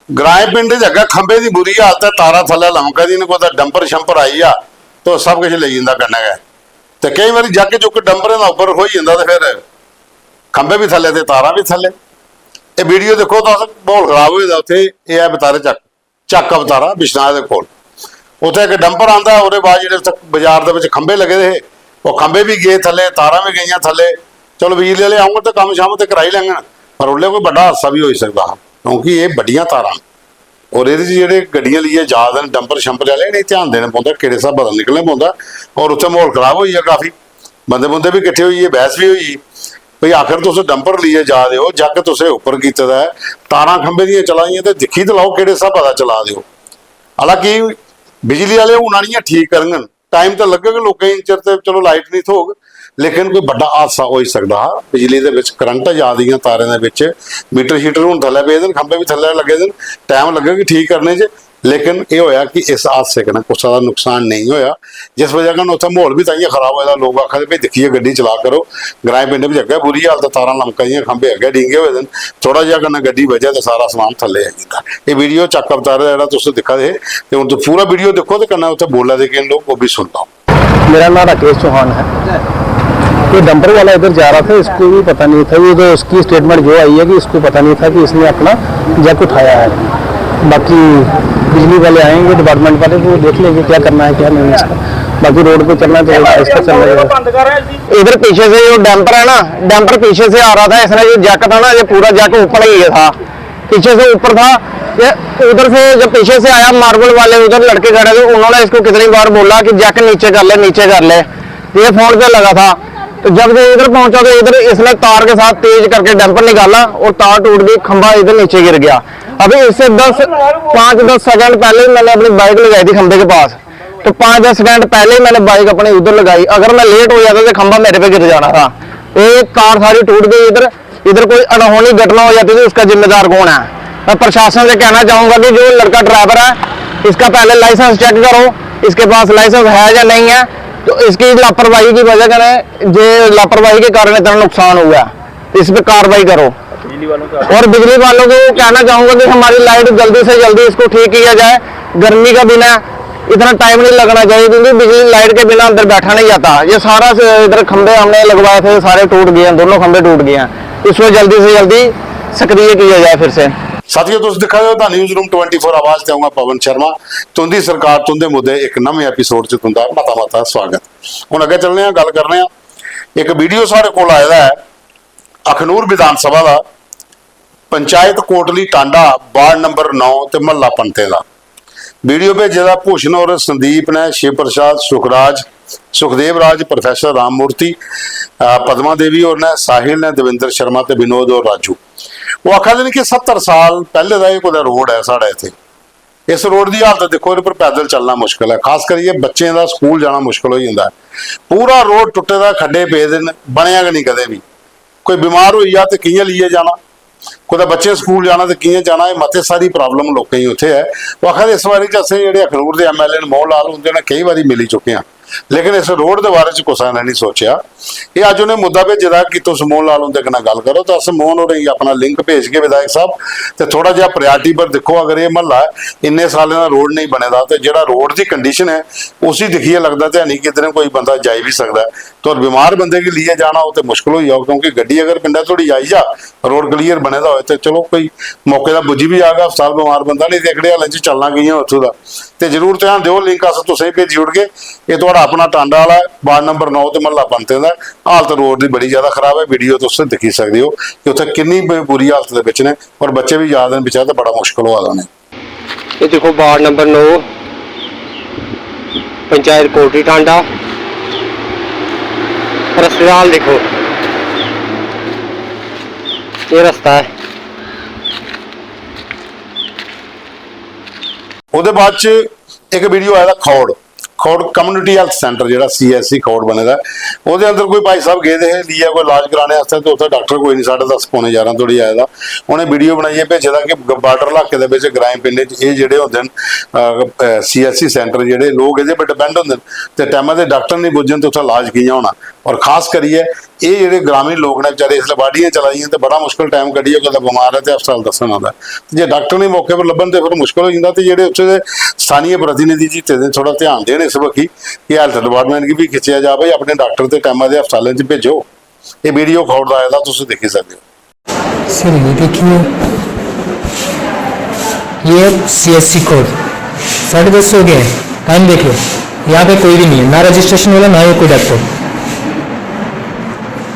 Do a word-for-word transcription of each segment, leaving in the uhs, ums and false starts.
ग्राएं पिंड च अग्गें खंभे दी बुरी हालत ऐ, तारां थल्लै लमका दियां न, कुतै डंपर शंपर आई जा ते ओह् सब किश लेई जंदा कन्नै गै। ते केईं बारी जग जुग डंपरें दा उप्पर होई जंदा ते फिर खंभे बी थल्लै ते तारां बी थल्लै। एह् वीडियो दिक्खो तुस, म्हौल खराब होए दा उत्थै। एह् ऐ बतारे चक्क, चक्क बतारा बिश्नाह दे कोल। उत्थै इक डंपर आंदा, ओह्दे बाद जेह्ड़े उत्थै बाजार दे बिच खंभे लगे दे हे, ओह् खंभे बी गे थल्लै, तारां बी गेइयां थल्लै। चलो, बिजली आह्ले औङन ते कम्म शम्म ते कराई लैङन, पर उसलै कोई बड्डा हादसा बी होई सकदा हा, क्योंकि एह् बड्डियां तारां न। और एह्दे च जेह्ड़े गड्डियां लेइयै जा दे न, डंपर शंपर आह्ले, इ'नेंगी ध्यान देना पौंदा, केह्ड़े स्हाबा दा निकलना पौंदा। और उत्थै म्हौल खराब होई गेआ काफी, बंदे बुंदे बी किट्ठे होई गे, बैह्स बी होई गेई। भई, आखर तुस डंपर लेइयै जा दे ओ, जग तुसें उप्पर कीते दा ऐ, तारां खंभे दियां चला दियां, ते दिक्खी ते लैओ केह्ड़े स्हाबा दा चला दे ओ। हालांकि बिजली आह्ले हून आनियै ठीक करङन, टाइम ते लग्गग लोकें गी, इन्ने चिर ते चलो लाइट निं थ्होग, लेकिन कोई बड्डा हादसा होई सकदा हा। बिजली दे बिच करंट जा दियां तारें दे बिच, मीटर शीटर हून थल्लै पेदे न, खंभे बी थल्लै लग्गे दे न, टाइम लग्गग ठीक करने च। लेकिन एह् होएआ कि इस हादसे कन्नै कुसै दा नुकसान नेईं होएआ, जिस बजह कन्नै उत्थै म्हौल बी ताइयें खराब होए दा। लोक आखा दे, "भाई, दिक्खियै गड्डी चला करो, ग्राएं पिंडें बिच अग्गै बुरी हालत, तारां लमका दियां, खंभे अग्गै डींगे होए दे न, थोह्ड़ा जेहा कन्नै गड्डी बजै ते सारा समान थल्लै आई जंदा।" एह् वीडियो चक्क अवतार दा जेह्ड़ा तुस दिक्खा दे हे, ते हून तुस पूरा वीडियो दिक्खो ते कन्नै उत्थै बोला दे केह् न लोक, ओह् बी सुन लैओ। मेरा नाम राकेश चौहान है। ये डंपर वाला इधर जा रहा था, इसको भी पता नहीं था, ये तो उसकी स्टेटमेंट जो आई है कि इसको पता नहीं था कि इसने अपना जैक उठाया है। बाकी बिजली वाले आएंगे, डिपार्टमेंट वाले, वो देख लेंगे क्या करना है, क्या नहीं है इसका। बाकी रोड पे चलना चाहिए, आहिस्ता चलना चाहिए। इधर पीछे से जो डंपर है ना, डंपर पीछे से आ रहा था, इसने जो जैक था ना, ये पूरा जैक ऊपर ही ये था, पीछे से ऊपर था। ये उधर से जो पीछे से आया, मार्बल वाले उधर लड़के खड़े थे, उन्होंने इसको कितनी बार बोला कि जैक नीचे कर ले, नीचे कर ले। ये फोन पे लगा था। तो जब ये इधर पहुंचा तो इधर इसने तार के साथ तेज करके डंपर निकाला और तार टूट गई, खंभा इधर नीचे गिर गया। अभी इससे दस, पाँच दस सेकंड पहले ही मैंने अपनी बाइक लगाई थी खंभे के पास, तो पाँच दस सेकंड पहले ही मैंने बाइक अपनी उधर लगाई। अगर मैं लेट हो जाता तो खंभा मेरे पे गिर जाना था। ये तार सारी टूट गई इधर। इधर कोई अनहोनी घटना हो जाती तो उसका जिम्मेदार कौन है? मैं प्रशासन से कहना चाहूंगा कि जो लड़का ड्राइवर है, इसका पहले लाइसेंस चेक करो, इसके पास लाइसेंस है या नहीं है। तो इसकी लापरवाही की वजह कन्नै, जे लापरवाही के कारण इतना नुकसान हुआ है, तो इस पे कार्रवाई करो। और बिजली वालों को कहना चाहूंगा कि हमारी लाइट जल्दी से जल्दी इसको ठीक किया जाए। गर्मी का दिन है, इतना टाइम नहीं लगना चाहिए, क्योंकि बिजली लाइट के बिना अंदर बैठा नहीं जाता। ये सारा स-, इधर खंभे हमने लगवाए थे, सारे टूट गए हैं, दोनों खंभे टूट गए हैं। इसको जल्दी से जल्दी सक्रिय किया जाए फिर से। साथियो, तुस दिक्खा दे ओ the news room twenty four आवाज ते अ'ऊं आं पवन शर्मा। तुं'दी सरकार, तुं'दे मुद्दे, इक नमें एपिसोड च तुं'दा मता मता स्वागत। हुन अग्गें चलने आं, गल्ल करने आं। इक वीडियो साढ़े कोल आए दा ऐ अखनूर विधानसभा दा, पंचायत कोटली टांडा, वार्ड नंबर नौ ते म्हल्ला पंतें दा। वीडियो भेजे दा भूषण होर संदीप ने, शिव प्रसाद, सुखराज, सुखदेव राज, प्रोफेसर राममूर्ति, अ, पद्मा देवी होर ने, साहिल ने, देवेंद्र शर्मा ते विनोद होर राजू। ओह् आखा दे न कि सत्तर साल पैह्ले दा एह् कुतै रोड ऐ साढ़े इत्थै। इस रोड दी हालत दिक्खो, एह्दे पर पैदल चलना मुश्कल ऐ, खास करियै बच्चें दा स्कूल जाना मुश्कल होई जंदा ऐ। पूरा रोड टुट्टे दा, खड्डे पेदे न, बनेआ गै निं कदें बी। कोई बमार होई जा ते कि'यां लेइयै जाना, कुतै बच्चें स्कूल जाना ते कि'यां जाना, एह् मते सारी प्रॉब्लम लोकें गी उत्थै ऐ। ओह् आखा दे, इस बारी च असें जेह्ड़े अखनूर दे एम एल ए न मोहन लाल, उं'दे नै केईं बारी मिली चुके आं, लेकिन इस रोड दे बारे च कुसै ने निं सोचेआ। एह् अज्ज उ'नें मुद्दा भेजे दा कि तुस मोहन लाल हुंदे कन्नै गल्ल करो, ते अस मोहन होरें गी अपना लिंक भेजगे विधायक साहब, ते थोह्ड़ा जेहा प्रायोरिटी पर दिक्खो। अगर एह् म्हल्ला ऐ, इन्ने सालें दा रोड नेईं बने दा, ते जेह्ड़ा रोड दी कंडीशन ऐ, उसी दिक्खियै लगदा ते है निं कि इद्धरें कोई बंदा जाई बी सकदा ऐ। ते होर बमार बंदे गी लेइयै जाना होग ते मुश्कल होई जाग, क्योंकि गड्डी अगर पिंडा धोड़ी आई जा, रोड क्लीयर बने दा होए, ते चलो, कोई मौके दा पुज्जी बी जाग अस्पताल बमार बंदा, नेईं ते एह्कड़े हालें च चलना कि'यां उत्थूं दा। ते जरूर ध्यान देओ, लिंक अस तुसेंगी भेजी ओड़गे। एह् थुआढ़ा अपना टांडा आह्ला ऐ, वार्ड नंबर नौ ते म्हल्ला पंतें दा। हालत रोड दी बड़ी ज्यादा खराब ऐ, वीडियो तुस दिक्खी सकदे ओ कि उत्थै किन्नी ब-, बुरी हालत दे बिच न, और बच्चे बी जा दे न बेचारे, ते बड़ा मुश्कल होआ दा उ'नेंगी। एह् दिक्खो, वार्ड नंबर नौ, पंचायत कोटली टांडा, रस्ते दा हाल दिक्खो, एह् रस्ता ऐ। ओह्दे बाद च इक वीडियो आए दा Khour, Khour community health centre, जेह्ड़ा सी एस सी खौड़ बने दा ऐ, ओह्दे अंदर कोई भाई साहब गेदे हे, लेइयै कोई इलाज कराने आस्तै, ते उत्थै डाक्टर कोई निं, साढ़े दस पौने ञारां धोड़ी आए दा। उ'नें वीडियो बनाइयै भेजे दा कि ब-, बार्डर इलाके दे बिच ग्राएं पिंडें च एह् जेह्ड़े होंदे न, अ, अ, सी एस सी सेंटर, जेह्ड़े लोक एह्दे पर डिपेंड होंदे न, ते टैमा दे डाक्टर निं पुज्जन ते उत्थै इलाज कि'यां होना? और खास करियै एह् जेह्ड़े ग्रामीण लोक न बेचारे, इसलै बाड़ियां चला दियां ते बड़ा मुश्कल टाइम कड्ढियै कुतै बमार ऐ ते अस्पताल दस्सन आंदा ऐ। ते जे डाक्टर निं मौके पर लब्भन ते फिर मुश्कल होई जंदा। ते जेह्ड़े उत्थै दे स्थानीय प्रतिनिधि जी, ते थोह्ड़ा ध्यान देन इस बक्खी कि हेल्थ डिपार्टमेंट गी बी खिच्चेआ जा, भाई, अपने डाक्टर ते टैमा दे अस्पतालें च भेजो। एह् वीडियो खौड़ दा आए दा, तुस दिक्खी सकदे ओ। सर, ये देखिए, ये सीएससी कोड साढ़े दस हो गया है। टाइम देखिए, यहाँ पे कोई भी नहीं है, ना रजिस्ट्रेशन वाला, ना ये कोई डॉक्टर,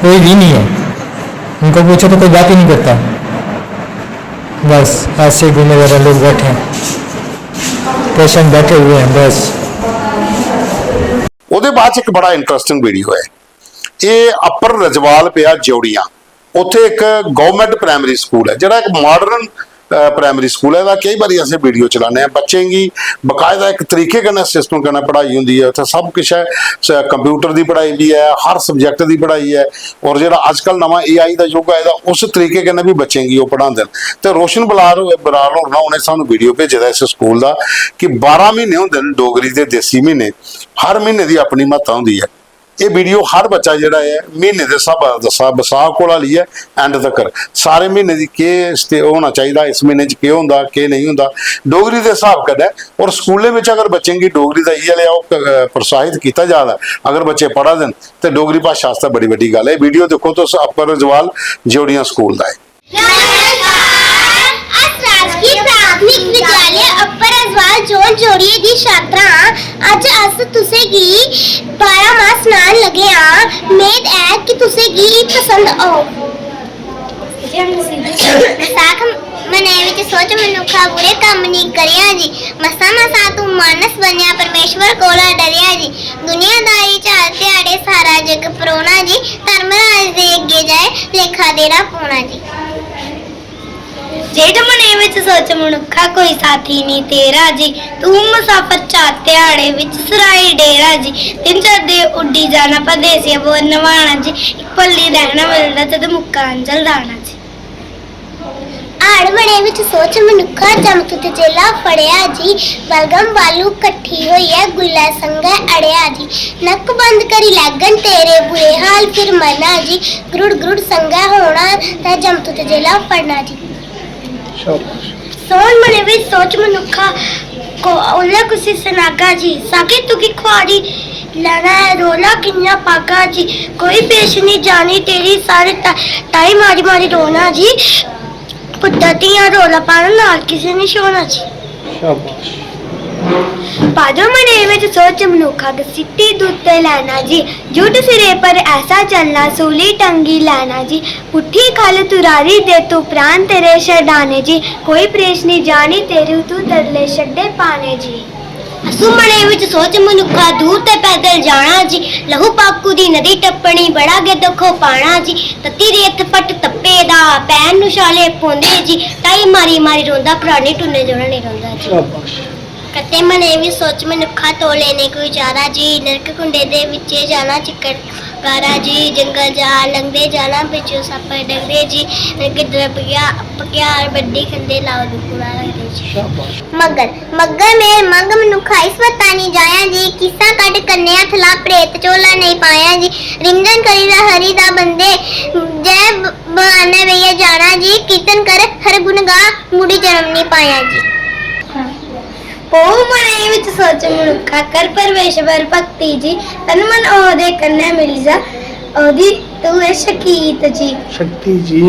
कोई भी नहीं है। उनको पूछो तो कोई बात ही नहीं करता। बस ऐसे ही घूमे जा रहे लोग, बैठे हैं, पेशेंट बैठे हुए हैं बस। ਉਹਦੇ ਬਾਅਦ 'ਚ ਇੱਕ ਬੜਾ ਇੰਟਰਸਟਿੰਗ ਵੀਡੀਓ ਹੈ। ਇਹ ਅੱਪਰ ਰਜਵਾਲ ਪਿਆ ਜੋੜੀਆਂ, ਉੱਥੇ ਇੱਕ ਗਵਰਨਮੈਂਟ ਪ੍ਰਾਇਮਰੀ ਸਕੂਲ ਹੈ, ਜਿਹੜਾ ਇੱਕ ਮਾਡਰਨ प्राइमरी स्कूल है। कई बारी असें वीडियो चलाने हैं, बच्चें गी बकायदा इक तरीके कन्नै सिस्टम कन्नै पढ़ाई होंदी ऐ। उत्थै सब किश ऐ, कंप्यूटर दी पढ़ाई बी ऐ, हर सब्जैक्ट दी पढ़ाई ऐ। और जेह्ड़ा अजकल नमां एआई दा युग आए दा, उस तरीके कन्नै बी बच्चें गी ओह् पढ़ांदे न। ते रोशन बलार बरार होर ना, उ'नें सानूं वीडियो भेजे दा इस स्कूल दा कि बारां म्हीने होंदे न डोगरी दे देसी म्हीने, हर म्हीने दी अपनी म्हत्ता होंदी ऐ। एह् वीडियो हर बच्चा जेह्ड़ा ऐ म्हीने दे स्हाबा दा दस्सा, बसाख कोला लेइयै एंड तकर सारे म्हीने दी केह् स्टे होना चाहिदा, इस म्हीने च केह् होंदा, केह् नेईं होंदा डोगरी दे स्हाब कन्नै। और स्कूलें बिच अगर बच्चें गी डोगरी दा इ'यै लेआ ओह् प्रोत्साहित कीता जा दा, अगर बच्चे पढ़ा दे न ते डोगरी भाशा आस्तै बड़ी बड्डी गल्ल ऐ। वीडियो दिक्खो तुस, अप्पर रजवाल ज्योड़ियां स्कूल दा ऐ। नमस्कार, अस राजकीय प्राथमिक विद्यालय अप्पर रजवाल जोन जोड़िये दी छात्रा आं। अज्ज अस तुसें गी बारां माह सनान लगे आं। मेद ऐ कि तुसें गी पसंद औग। बसाख मनै विच सोच मनुक्खा बुरे कम्म निं करेआं जी। मसां मसां तूं मानस बनेआ परमेश्वर कोला डरेआ जी। दुनियादारी च हर ध्याड़े सारा जग परोना जी। धर्मराज दे अग्गें जाए लेखा देना पौना जी। जेठ मनै विच सोच मनुक्खा कोई साथी निं तेरा जी। तूं मुसाफर चार ध्याड़े विच सराई डेरा जी। दिन चढ़दे उड्डी जाना परदेसिया बोर नभाना जी। इक पल्ली रैह्ना मिलदा जद मुक्का अंजल दाना जी। हाड़ मनै विच सोच मनुक्खा जमतुत जेला फड़ेआ जी। बलगम बालू कट्ठी होइयै गुल्लै संगै अड़ेआ जी। नक्क बंद करी लैगन तेरे बुरे हाल फिर मरना जी। गरुड़ गरुड़ संगै होना तै जमतुत जेला फड़ना जी। शाबाश। सौन मनै विच सोच मनुक्खा को ओल्लै कुसी सनागा जी। साकी तुगी खुआरी लैना ऐ रौला कि'यां पागा जी। कोई पेश निं जानी तेरी सारे ता- ताई मारी मारी रोना जी। पुत्ता धियां रौला पाना नाल किसे निं छोना जी। शाबाश। भादो मनै विच सोच मनुक्खा घसीटी दुत्ते लैना जी। जुट सिरे पर ऐसा चलना सूली टंगी लैना जी। पुट्ठी खल तुरारी दे तू प्राण तेरे छडाने जी। कोई प्रेश निं जानी तेरू तू तरले छड्डे पाने जी। असू मनै विच सोच मनुक्खा दूर ते पैदल जाना जी। लहू पाकू दी नदी टप्पनी बड़ा गै दुख पाना जी। तत्ती रेत फट तप्पे दा पैर नू छाले पौंदे जी। ताई मारी मारी रोंदा भ्रा निं टुरने जोड़ा निं रौंदा जी। शाबाश। कत्ते मनै विच सोच मनुक्खा तौले नेईं कोई जादा जी। नरक कुंडे दे बिच्चे जाना चिक्कड़ गारा जी। जंगल जा लंघदे जाना बिच्चों सप्प डंगदे जी। गिद्दड़ पक्या पक्यार बड्डी खंदे लाओ दुखड़ा लगदे जी। शाबाश। मगर मगर में मंग मनुक्खा इस वत्ता निं जायां जी। किस्सा कड्ढ कन्नेआ थला प्रेत झोला नेईं पायां जी। रिंगन करी दा हरि दा बंदे जय ब- बगाने बेहियै जाना जी। कीर्तन कर हर गुण गा मुड़ी जन्म निं पायां जी। पौ मनै विच सोच मनुक्खा कर परमेश्वर भक्ति जी। तन मन ओह्दे कन्नै मिली जा ओह्दी तू ऐ शकीत जी। शक्ति जी।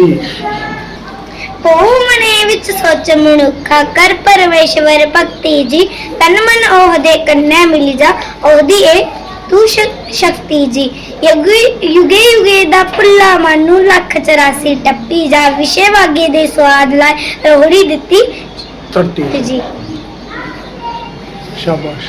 पौ मनै विच सोच मनुक्खा कर परमेश्वर भक्ति जी। तन मन ओह्दे कन्नै मिली जा ओह्दी ऐ तू श- शक्ति जी। युगे युगे युगे दा भुल्ला मानू लक्ख चरासी टप्पी जा विषय भागे दे स्वाद लाए रोहड़ी दित्ती धरती। जी। शाबाश।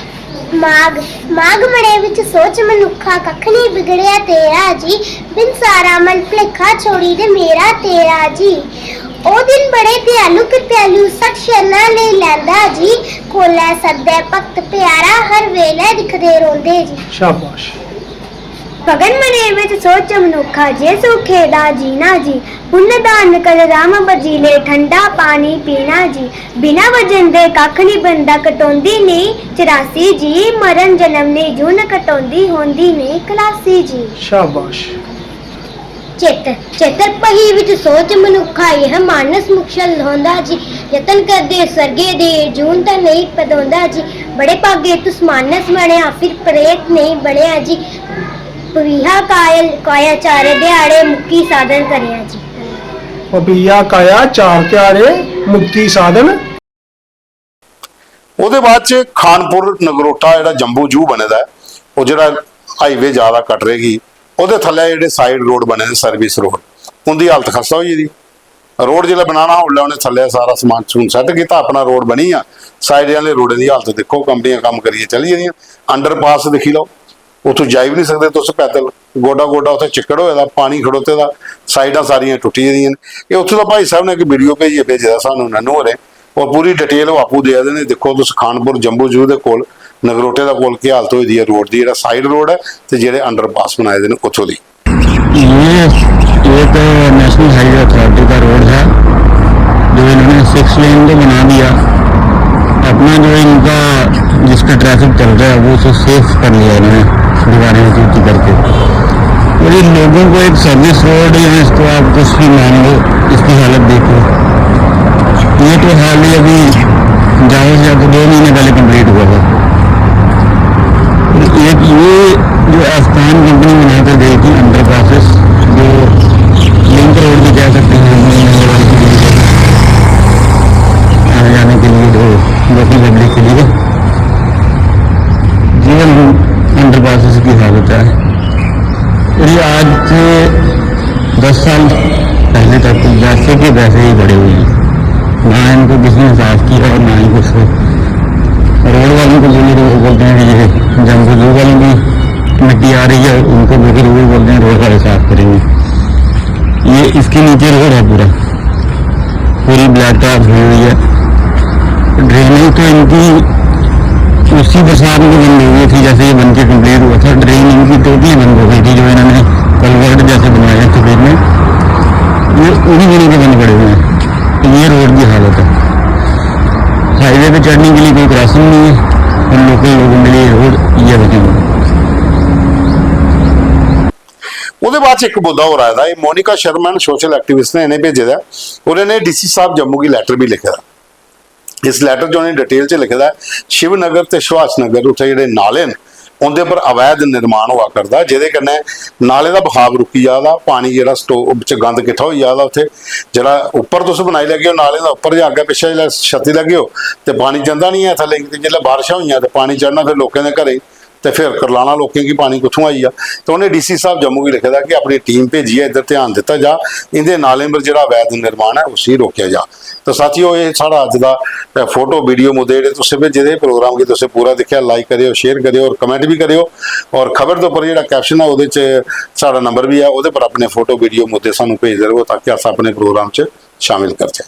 माघ माघ मनै विच सोच मनुक्खा कक्ख निं बिगड़ेआ तेरा जी। बिन सारा मन भलेखा छोड़ी दे मेरा तेरा जी। ओह् दिन बड़े दयालु कृपालु सत शरणा लेई लैंदा जी। कोलै सद्दै भक्त प्यारा हर बेल्लै दिखदे रौंह्दे जी। शाबाश। गगन मने विच सोच मनुक्खा, जे सुखे दा जीना जी। पुन्न दान कर राम बजीले, ठंडा पानी पीना जी। बिना वजन दे कक्ख निं बनदा, कटोंदी नेईं चरासी जी। मरण जन्म नेईं जून, कटोंदी होंदी नेईं खलासी जी। शाबाश। चेतर, चेतर पही विच सोच मनुक्खा, यह मानस मुख शा लहोंदा जी। यतन करदे स्वर्गे दे, जून तां नेईं पदोंदा जी। बड़े भागे तुस मानस बनेआ, फिर प्रेत नेईं बनेआ जी। पपीहा कायल, काया चार ध्याड़े, मुक्ति साधन करेआ जी। पपीहा काया चार ध्याड़े, मुक्ति साधन। ओह्दे बाद च खानपुर नगरोटा जेह्ड़ा जम्बू जू बने दा ऐ, ओह् जेह्ड़ा हाईवे जा दा कटरे गी, ओह्दे थल्लै जेह्ड़े साइड रोड बने दे, सर्विस रोड, उं'दी हालत खस्ता होई गेदी। रोड जिसलै बनाना हा, उसलै उ'नें थल्लै सारा समान समून सैट्ट कीता, अपना रोड बनी गेआ। साइड आह्ले रोडें दी हालत दिक्खो, कंपनियां कम्म करियै चली गेदियां। अंडरपास दिक्खी लैओ, उत्थूं जाई बी निं सकदे तुस पैदल, गोडा गोडा उत्थै चिक्कड़ होए दा, पानी खड़ोते दा, साइडां सारियां टुट्टी गेदियां न। एह् उत्थूं दा भाई साहब ने इक वीडियो भेजियै भेजे दा सानूं, नन्नू होरें, और पूरी डिटेल ओह् आपूं देआ दे न। दिक्खो तुस, खानपुर जम्बू जू दे कोल, नगरोटे दा कोल केह् हालत होई दी ऐ रोड दी, जेह्ड़ा साइड रोड ऐ ते जेह्ड़े अंडरपास बनाए दे न उत्थूं दी। ये, ये तो नेशनल हाईवे अथॉरिटी का रोड है, जो इन्होंने सिक्स लेन तो बना दिया। अपना जो इनका, जिस पे ट्रैफिक चल रहा है, वो उसे सेफ कर लिया इन्होंने, दीवारें ऊंची ऊंची करके। और इन लोगों को एक सर्विस रोड या इसको आप कुछ भी मान लो, इसकी हालत देखो। ये तो हाल ही अभी जाओ से जाके दो महीने पहले कंप्लीट हुआ था। एक ये जो आस्थान कंपनी बनाकर गई थी, अंडर पासेस, जो लिंक रोड भी कह सकते हैं, आने जाने के लिए, जो लोकल पब्लिक के लिए, ये अंडर पासेस की हालत है। और ये आज से दस साल पहले तक जैसे के वैसे ही पड़े हुए हैं, ना इनको किसी ने साफ किया और ना ही कुछ। रोड वालों को बोलो, रोड बोलते हैं कि ये जम्बू जू वालों की मिट्टी आ रही है, उनको बोलो, रोड बोलते हैं, रोड वाले साफ करेंगे। ये इसके नीचे रोड है पूरा, पूरी ब्लैक टॉप हुई हुई है। ड्रेनेज तो इनकी उसी बरसात में बंद हो गई थी, जैसे ये बन के कंप्लीट हुआ था, ड्रेन इनकी टोटली बंद हो गई थी, जो इन्होंने कलवर्ट जैसे बनाए हैं सफेद में, ये उन्हीं दिनों के बंद पड़े हुए हैं। तो ये रोड की हालत है। हाईवे पे चढ़ने के लिए कोई क्रॉसिंग नहीं है, और लोकल लोगों के लिए रोड ये बने हुए हैं। ਉਹਦੇ ਬਾਅਦ ਚ ਇੱਕ ਮੁੱਦਾ ਹੋਰ ਆਇਆ ਦਾ, ਇਹ ਮੋਨਿਕਾ ਸ਼ਰਮਾ ਨੇ, ਸੋਸ਼ਲ ਐਕਟਿਵਿਸਟ ਨੇ, ਇਹਨੇ ਭੇਜਿਆ। ਉਹਨੇ ਡੀਸੀ ਸਾਹਿਬ ਜੰਮੂ ਕੀ ਲੈਟਰ ਵੀ ਲਿਖਿਆ। ਇਸ ਲੈਟਰ 'ਚ ਉਹਨੇ ਡਿਟੇਲ 'ਚ ਲਿਖਿਆ ਹੈ, ਸ਼ਿਵ ਨਗਰ ਤੇ ਸੁਭਾਸ਼ ਨਗਰ ਉੱਥੇ ਜਿਹੜੇ ਨਾਲੇ ਨੇ, ਉਹਦੇ ਉੱਪਰ ਅਵੈਧ ਨਿਰਮਾਣ ਹੋਇਆ ਕਰਦਾ, ਜਿਹਦੇ ਕਨੇ ਨਾਲੇ ਦਾ ਬਹਾਵ ਰੁਕੀ ਜਾਦਾ, ਪਾਣੀ ਜਿਹੜਾ ਸਟੋਰ ਵਿੱਚ ਗੰਦ ਇਕੱਠਾ ਹੋਈ ਜਾਦਾ ਉੱਥੇ। ਜਿਹੜਾ ਉੱਪਰ ਤੁਸੀਂ ਬਣਾਈ ਲੱਗੇ ਹੋ, ਨਾਲੇ ਦਾ ਉੱਪਰ ਜਾ ਕੇ ਪਿੱਛੇ ਜਿਹੜਾ ਛੱਤੀ ਲੱਗੇ ਹੋ, ਤੇ ਪਾਣੀ ਜਾਂਦਾ ਨਹੀਂ ਹੈ ਥੱਲੇ, ਤੇ ਜਿਹੜਾ ਬਾਰਿਸ਼ਾਂ ਹੋਈਆਂ ਤੇ ਪਾਣੀ ਚੜਨਾ, ਫਿਰ ਲੋਕਾਂ ਦੇ ਘਰੇ, ਤੇ ਫਿਰ ਕਰਲਾਣਾ ਲੋਕਾਂ ਕੀ ਪਾਣੀ ਕਿੱਥੋਂ ਆਈ ਆ। ਤੇ ਉਹਨੇ ਡੀਸੀ ਸਾਹਿਬ ਜੰਮੂ ਵੀ ਲਿਖਿਆ ਕਿ ਆਪਣੀ ਟੀਮ ਭੇਜੀ ਹੈ, ਇੱਧਰ ਧਿਆਨ ਦਿੱਤਾ ਜਾ, ਇਹਦੇ ਨਾਲੇ ਪਰ ਜਿਹੜਾ ਅਵੈਧ ਨਿਰਮਾਣ ਹੈ, ਉਸੇ ਰੋਕਿਆ ਜਾ। ਤਾਂ ਸਾਥੀਓ, ਇਹ ਸਾਡਾ ਅੱਜ ਦਾ, ਅ, ਫੋਟੋ ਵੀਡੀਓ ਮੁੱਦੇ ਜਿਹੜੇ ਤੁਸੀਂ ਭੇਜੇ ਦੇ, ਪ੍ਰੋਗਰਾਮ ਕੀ ਤੁਸੀਂ ਪੂਰਾ ਦੇਖਿਆ, ਲਾਈਕ ਕਰਿਓ, ਸ਼ੇਅਰ ਕਰਿਓ ਔਰ ਕਮੈਂਟ ਵੀ ਕਰਿਓ। ਔਰ ਖਬਰ ਦੇ ਉੱਪਰ ਜਿਹੜਾ ਕੈਪਸ਼ਨ ਹੈ, ਉਹਦੇ 'ਚ ਸਾਡਾ ਨੰਬਰ ਵੀ ਹੈ, ਉਹਦੇ ਪਰ ਆਪਣੇ ਫੋਟੋ ਵੀਡੀਓ ਮੁੱਦੇ ਸਾਨੂੰ ਭੇਜਦੇ ਰਹੋ, ਤਾਂ ਕਿ ਅਸੀਂ ਆਪਣੇ ਪ੍ਰੋਗਰਾਮ 'ਚ ਸ਼ਾਮਿਲ ਕਰਚੇ।